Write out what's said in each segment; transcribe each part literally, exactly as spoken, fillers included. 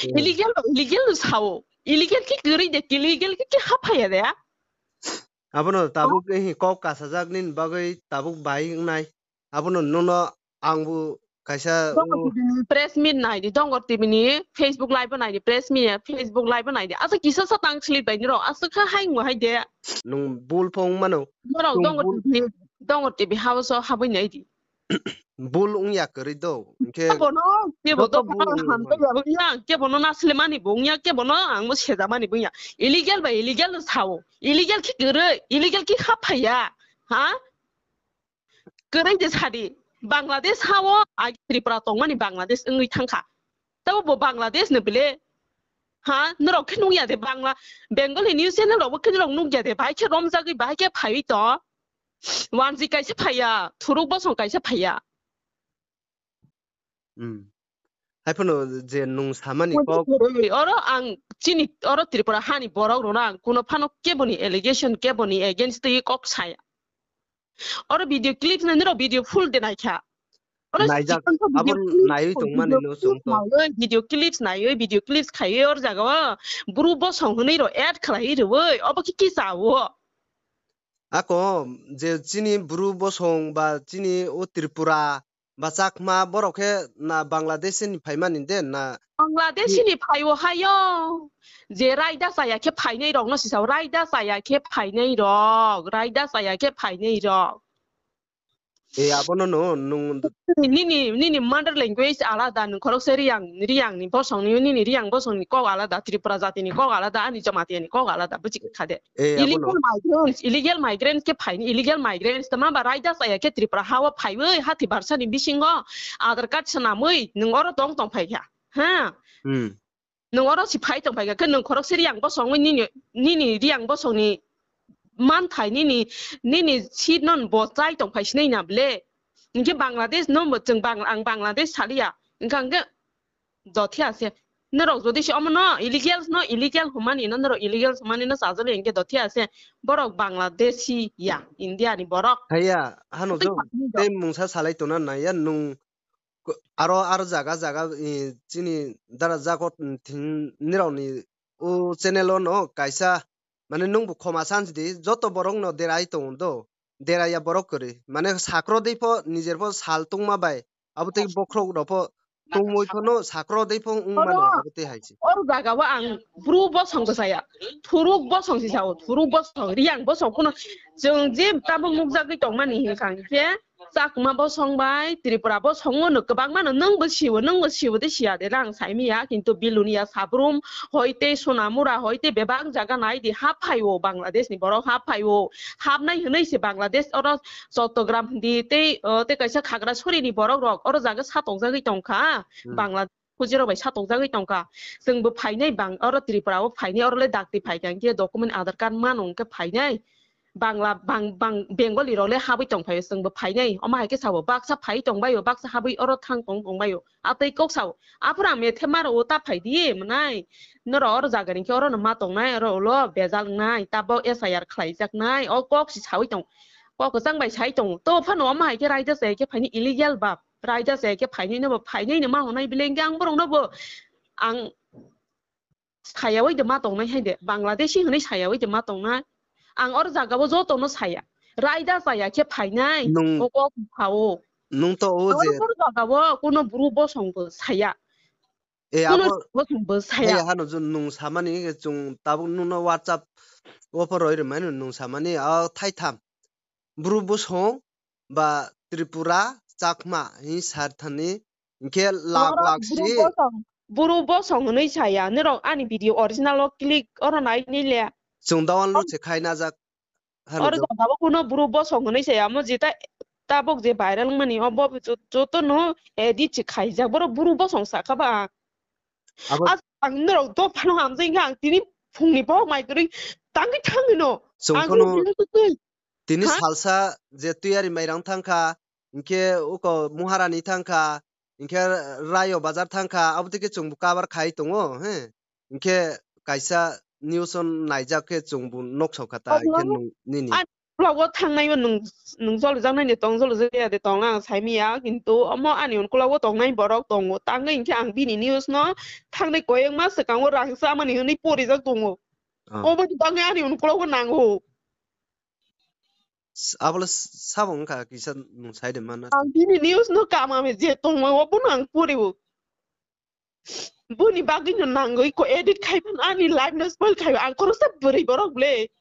Illegal, illegal no sao. Illegal khe kwrwi de, illegal khe, khe haphai ya de. Abono tabuk, eh, kok kasajak nini bagwi tabuk bai wngnai. Abono nono ang bo kaisa Dongor T V ni press meet nai di, Dongor T V ni Facebook live bo nai di, press meet, Facebook live bo nai di. Asa kisa sa tang slip bai nirok, asa kha hai ngo hai de. Nung bul pho wng mano. Norok Nung Dongor bul T V, Dongor T V house o habwi nai di. Bul wng ya kwrwi do. Hwnkhe Kebo no, kebo joto do bul wng ham bai. Kebo ya, kebo no nasle mani bo wng ya, kebo no ang bo seja mani bo wng ya. Illegal bai illegal no sao. Illegal khe kwrwi, illegal khe haphai ya. Ha? Kwrwi de sadi, Bangladesh ha o agi Tripura tongmani Bangladesh wngwi thangkha. Tabo bo Bangladesh no bile? Ha, norok khe nukya de Bangla, Bengali news channel rok bo khe norok nukya de, bahai khe romjagwi, bahai khe phaiwi tong. Wanji kaisa phaiya, Thuruk bosong kaisa phaiya. Hmm. Hai phano je nung samani kok. Oro ang chini oro Tripura hani borok rokno ang kuno phano keboni allegation, keboni against twi kok saya. Oro video clips nai, nirok video full de naikha. Oro Naijak, chikon khe video abo clips naiwi khe tongmani video no clips chwng to. Naiwi, video clips naiwi, video clips khaiwi oro jaga o bru bosong hwnwi rok add khlaiwi rwui, obo khe kisa o. Ako je chini bru bosong ba chini o Tripura ba Chakma borok khe na Bangladesh ni phaimani de na? Bangladesh ni phai o hai o. Je raida chaya khe phainai rok no sisa o, raida chaya khe phainai rok, raida chaya khe phainai rok. E, abono no nung Nini, nini mother language alada, nung khoroksa Reang, Reang ni bosong ni, nini Reang bosong ni kok alada, Tripura jati ni kok alada, ani Jamatia ni kok alada, buji kha de. E, abono. Illegal migrants, illegal migrants khe phaini, illegal migrants, tama ba raida chaya khe Tripura ha o phaiwi, hathi barsa ni bisingo, Aadhaar card swnamwi, nung oro tong tong phai kha. Ha? Hmm. Nung oro si phai tong phai kha, khe nung khoroksa Reang bosong wi nini, nini Reang bosong ni manthai nini, nini seat no bo chai tong phai sinai na ble. Hingkhe Bangladesh no bo chwng Bang-, ang Bangladesh saliya. Hingkha hingkhe dothia se. Norok jodi se omo no illegal no illegal hwnmani no, norok illegal hwnmani no chajali hingkhe dothia se. Borok Bangladeshi ya, India ni borok. Haiya, hano Tei jo, tei mungsa salai tongna naiya nung Ko-, aro, aro jaga, jaga, eh, chini dara jagot, mm, thing, nirok ni o channel o no kaisa, mane nung bo khoma sansi di, joto borok no derai tong do, derai ya borok kwrwi. Mane sakro dei pho, nijer pho sal tongma bai, abo tei bokhorok rok pho tongmoi pho no sakro dei pho wng mano, abo tei hai se. Oro jaga o ang bru bosong bwsa ya, thuruk bosong si sa o, thuruk bosong, Reang bosong kuno chwng je tabuk nukjagwi tongmani hwnkha hwnkhe, Chakma bosong bai Tripura bosong o no kwbangma no nung bo sio, nung bo sio de sia de rang sai mi ya, kintu Bilonia, Sabrum, hoi tei Sonamura, hoi tei bebak jaga nai di hap phai o Bangladesh ni borok hap phai o, hapnai hwnwi se Bangladesh oro Chottogram di tei, o, tei kaisa Khagrasori ni borok rok oro jaga satokjagwi tongkha, Hmm. Bangladesh. Khuji rok bai satokjagwi tongkha. Chwng bo phainai bang, oro Tripura o phainai, oro le dakti phaikha, hingkhe document Aadhaar card mano hingkhe phainai. Bangla, bang, bang, Bengali rok le habwi tong phaio, chwng bo phainai. Omo hai khe sabo, baksa phai tong baio, baksa habwi oro thang tong tong baio. Atwi kok sao, aphuru ang methe maro o ta phai di, mwnai. Norok oro jaga ni khe oro no ma tongnai, oro ulo bejal wngnai, tabo S I R khlaijaknai, o kok si sawi tong. Kok kwchang bai sai tong. To phano omo hai khe raida chaya khe phaini illegal ba. Raida chaya khe phainai no bo, phainai no ma hwnai bile hingkhe ang borok no bo ang sayawi de ma tongnai hai de, Bangladeshi hwnwi sayawi de ma tongnai. Ang oro jaga o joto no saya. Raida chaya khe phainai, Nung, o kok sao. Nung to o Ang je oro jaga o kuno bru bosong bo saya. E, Kuno abo, bosong bo saya. Haya hano je nung samani, chwng tabuk nung no WhatsApp o pho roi rwmai no nung samani, o thaitham. Bru bosong ba Tripura, Chakma, hing sar thani, hingkhe lak Norok lak bru si. Bosong, bru bosong hwnwi saya, norok ani video original o click oro nai ni le. Chwng download se khai najak. Hano Oro jok. Jagao kuno bru bosong hwnwi saya, amo jeta tabuk je viral wngmani, o bo jo-, joto no edit se khaijak, boro bru bosong sakha ba. Abo As-, ang norok dophano hamjai kha, ang tini phungni bo mai kwrwi tangwi thangwi no. Chwng Ang phano tini twi. Tini Ha? Salsa je Tuiyari Mairang thangkha, hingkhe uko Muharani thangkha, hingkhe Rayo Bazar thangkha, abo twi khe chwng bo cover khai tongo, he. Hingkhe kaisa news o naijak khe chwng bo nok sokha ta, Abo hingkhe nung nini. Ang Unkula wo thangnai o nung, nung jolo jangnai de tong, jolo jaya de tong, ang sai mi ya, kintu omo ani unkula wo tongnai borok tongo. Tangwi hwnkhe ang bini news no thangnai koyengma swkang o rang chamani hwnwi porijak tongo. Ah. Obo ni bagwi ani unkula wo nango. S-, abo le s-, sabo wngkha kisa nung sai de mana. Ang bini news no kama me je tongma o bono ang pori o. Boni bagwi no nangwi ko edit khai phan ani life no spoil khai ang khoroksa bwrwi borok le.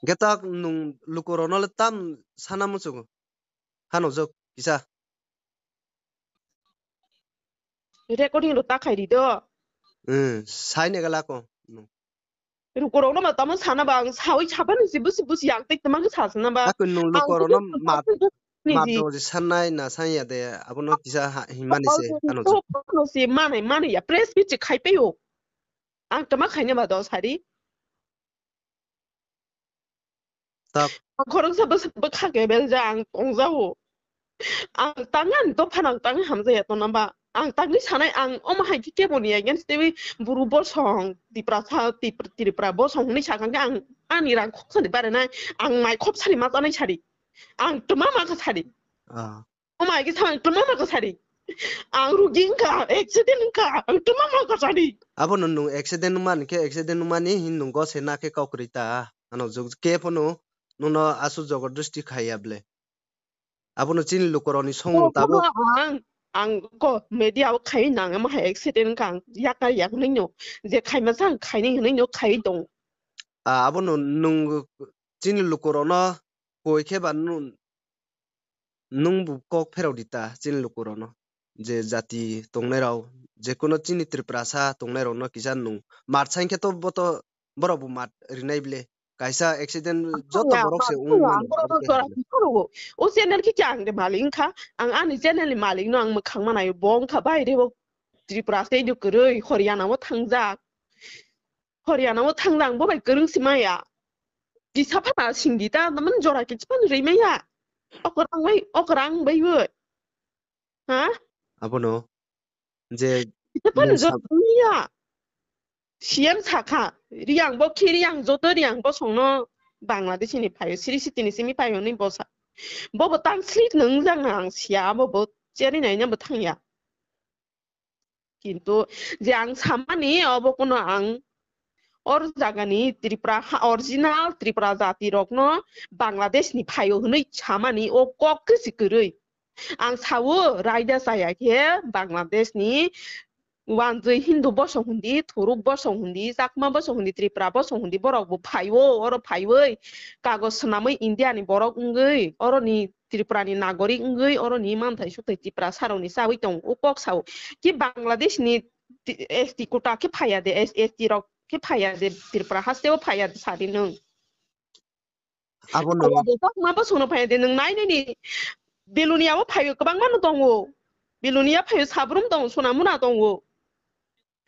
Hwnkhe tak nung lukurok no le tam sana muchungo. Hano jok kisa. Recording ro ta khai ri do. Hmm, sai ne gala ko. Lukurok no ma tamo sana ba ang sawi saba ni si busi busi ang tei tama khe sa sana ba. Ako nung lukurok no ma, ma to je sanai na san ya de, abo no kisa ha-, himani se, ano je. No si manai, manai ya, press meet se khai pei o. Ang tama khai na ba do sari. Tap. Ang khoroksa bwsa bwkha kebel ja ang tongja o. Ang tangwi ani dopha no ang tangwi hamjaya tongna ba. Ang tangwi sanai ang omo hai khe kebo ni against tewi buru bosong, Tiprasa, Tip-, Tripura bosong hwnwi sakha khe ang ani rang khoksa ni bare nai, ang mai khopsa ni ma chanai sari. Ang tma ma kha sari. Ah. Omo hai khe sa ang tma ma kha sari. Ang rugi wngkha, accident wngkha, ang tma ma kha sari. Abo no nung accident wngmani khe accident wngmani hin nung gose na khe kau kwrwi ta. Ano jug khe phano nung no asu jogordosti khai ya ble. Abono chini lukurokni song tabuk. Ang, ang ko media o khai nang, amo hai accident wngkha, ang yakar yak hwnwi no, je khaima sa ang khainai hwnwi no khai tong. Ah, abono nung chini lukurokno koi khe ba nung, nung bo kok pherao di ta chini lukurokno. Je jati tongnai rao, je kuno chini Tripurasa tongnai rokno kisa nung mat saing khe to boto borok bo mat rinai ble. Kaisa accident joto borok se ong mano, abo khe hamya. O channel khe khe ang de malik wngkha, ang ani channel ni malik no ang mwkhang manai bo wngkha, baire bo Tripura state o kwrwi, Haryana o thangjak. Haryana o thangjak, bo bai kwrwng si maya. Kisa phano singdi ta, naman jora kisa phano rwi maya. Okorang bai, okorang bai bo. Ha? Abono je kisa phano jora rwi maya. C M sakha, Reang bo khe Reang joto Reang bosong no Bangladesh ni phaio, siri siti ni simi phaio ni bo sa. Bo bo tang slit nung jang ang sia, bo bo cheri nai na bo thangya. Kintu je ang samani obo kuno ang or jaga ni Tripura ha, original Tripura jati rok no Bangladesh ni phaio hwnwi samani o kok khe si kwrwi. Ang sao, raida chaya khe Bangladesh ni wanjwi Hindu bosong hundi, Thuruk bosong hundi, Chakma bosong hundi, Tripura bosong hundi, borok bo phaio, oro phaiwi kagoj swnamwi India ni borok wngwi, oro ni Tripura ni nagorik wngwi, oro ni manthai suthai Tripura sarok ni chawi tong, o kok sao. Ki Bangladesh ni ti-, S T quota khe phaiya de, S-, S T rok khe phaiya de, Tripura haste o phaiya de sadi nwng. Abono. Phaiya de, Chakma bosong no phaiya de, nwng nai nai ni Belonia o phaio, kwbangma no tongo. Belonia phaio, Sabrum tongo, Sonamuna tongo.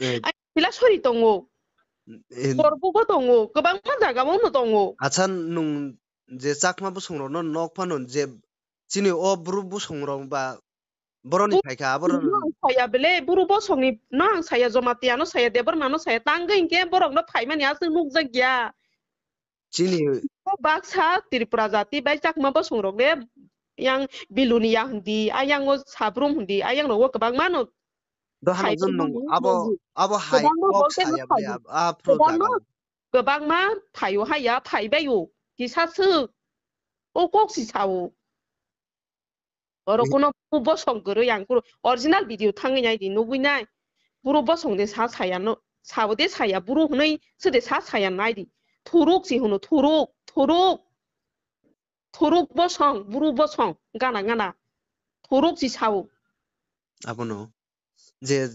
Eh. Ai, Pilasori tongo. Eh. Korbugo tongo, kwbangma jaga o no tongo. Acha, nwng je Chakma bosong rok no nok phano je chini o Bru bosong rok ba borok ni phaikha, abo rok no ang saya bele, Bru bosong ni no ang saya, Jomatia no saya, Debbarma no saya, tangwi hwnkhe borok no phaimani aswk nukjak ya. Chini. Baksa Tripura jati bai Chakma bosong rok le yang Belonia hundi, ayang o Sabrum hundi, ayang rogo kwbangma no. Dohano phai jom nung, abo, abo hai kwbangma kok saya ble, kwbangma, ah, phro kwbangma jaga. Kwbangma phaio haya, phaibai o, kisa swk. O kok si sao. Oro kuno Bru bosong kwrwi ang kuro original video thangwi nai di, nugwi nai. Bru bosong de sa saya no, sao de saya, Bru hwnwi se de sa saya nai di. Thuruk si hwno, Thuruk, Thuruk. Thuruk bosong, Bru bosong, gana gana. Thuruk si sao. Abono. Je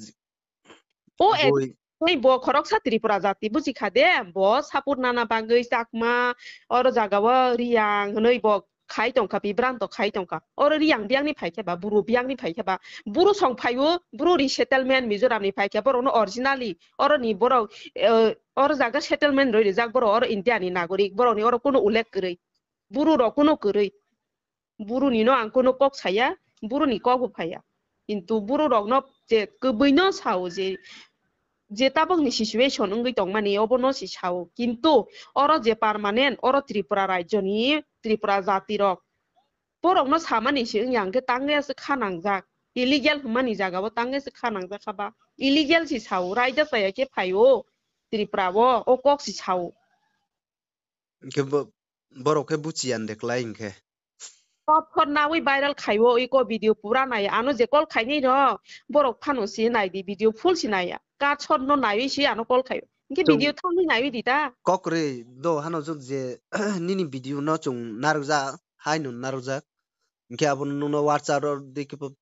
o boi. Tei bo khoroksa Tripura jati buji kha de, bo support nana bagwi Chakma, oro jaga o Reang hwnwi bo khai tongkha, bibranto khai tongkha. Oro Reang biyang ni phai khe ba, Bru biyang ni phai khe ba, Bru song phai o, Bru resettlement Mizoram ni phai khe, borok no originally, oro ni borok, eh, oro jaga settlement rwi rijak borok, oro India ni nagorik, borok ni oro kuno ullekh kwrwi. Bru rok kuno kwrwi. Bru ni no ang kuno kok saya, Bru ni kok bo phaiya. Kintu Bru rok no je kwbwi no sao je je tabok ni situation wngwi tongmani obo no si sao. Kintu oro je permanent, oro Tripura rajyo ni, Tripura jati rok, borok no samani se wngya hwnkhe tangwi aswk kha nangjak. Illegal hwnmani jaga o tangwi aswk kha nangjak kha ba. Illegal si sao, raida chaya khe phai o Tripura o, o kok si sao. Hwnkhe bo-, borok khe buchi ya de klai hwnkhe. Cut shot nawi viral khai o, iko video pura nai ya. Ano je call khainai no, borok phano se nai di, video full se nai ya. Cut shot no naiwi se ano call khai o. Hwnkhe video thangwi naiwi di ta. Kok kwrwi do hano jwk je nini video no chwng narwkjak, hai no narwkjak. Hwnkhe abo nung no WhatsApp ro di khe bo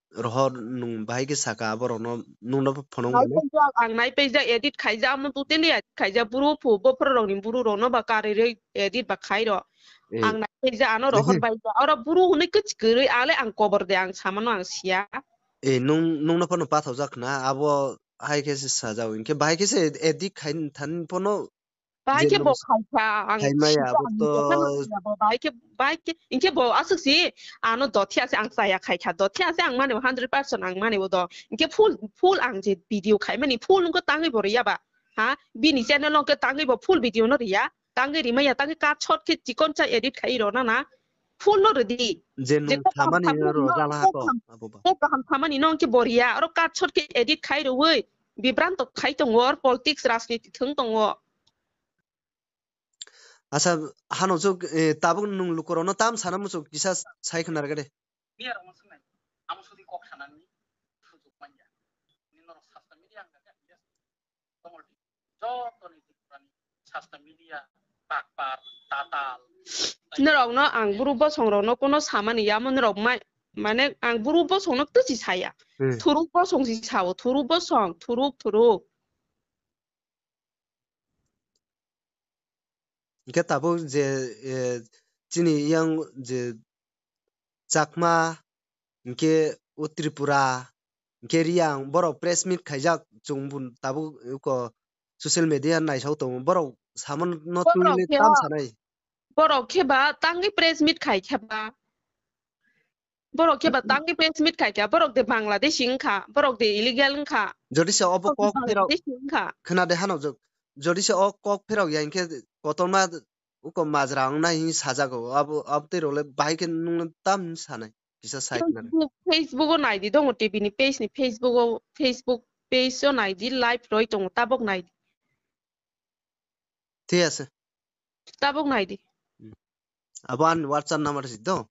rohor nung bahai khe saka abo rok no nung no phono mano. Ang naipaijak, edit khaijak, amo totally edit khaijak, bru phu, bophor rok ni bru rok no ba karwi rwi edit ba khai ro. Ang naipaijak, ano rohor baijak, oro bru hwnwi kwchwrwi, ale ang kobor de, ang samano ang siya. E, nung, nung no phono pathaujak khna, abo hai khe se sajao, hwnkhe bahai khe se edit khai thani phono Bahai khe bo khaikha, ang khaimaya, abo to bahai khe, bahai khe, hwnkhe bo aswk si, ano dothia se ang chaya khaikha, dothia se ang mani bo hundred percent ang mani bo do. Hwnkhe full, full ang je video khaimani full wngkhe tangwi bo riya ba. Ha, bini channel wngkhe tangwi bo full video no riya, tangwi rimaya, tangwi cut shot khe chikon cha edit khai rw na na. Full no rwdi. Je nung thamani no rwjala ha to, abo ba. Kok kaham thamani no hwnkhe bo riya, oro cut shot khe edit khai rwi, bibranto khai tongo, or politics, rajniti thwng tongo. Asa, hano chuk, eh, tabuk nung lukurok no tam sana muchuk kisa sai khna rwgade. Media rok no swngnai, amo sudi kok sanani sujuk manya. Ni norok sasta media ang kha, yes. Tongol di. Joto ni Tripura ni sasta media, bakpar, tatal. Norok no ang buru bosong rok no kono samani ya, amo norok mai, mane ang buru bosong no tuchi saya. Hmm. Thuruk bosong si sao, thuruk bosong, thuruk, thuruk. Hingkhe tabuk je, eh, chini yang je Chakma, hingkhe o Tripura, hingkhe Reang, borok press meet khaijak, chwng bo tabuk uko social media naisao tongo, borok samo no twi le tam sanai. Borok khe ba tangwi press meet khai khe ba. Borok khe ba tangwi press meet khai kha, borok de Bangladeshi wngkha, borok de illegal wngkha. Jodi se obo kok pherao, Bangladeshi wngkha. Khna de hano jok. Jodi se o kok pherao ya hingkhe kotorma uko majra wngnai hing sajago. Abo, abo tei rok le bahai khe nung le tam sanai. Kisa sai khna de. Facebook, Facebook o nai di, dongo T V ni page ni Facebook o, Facebook page o nai di, live roi tongo, tabok nai di. Thik ase. Tabok nai di. Hmm. Abo ani WhatsApp number si do.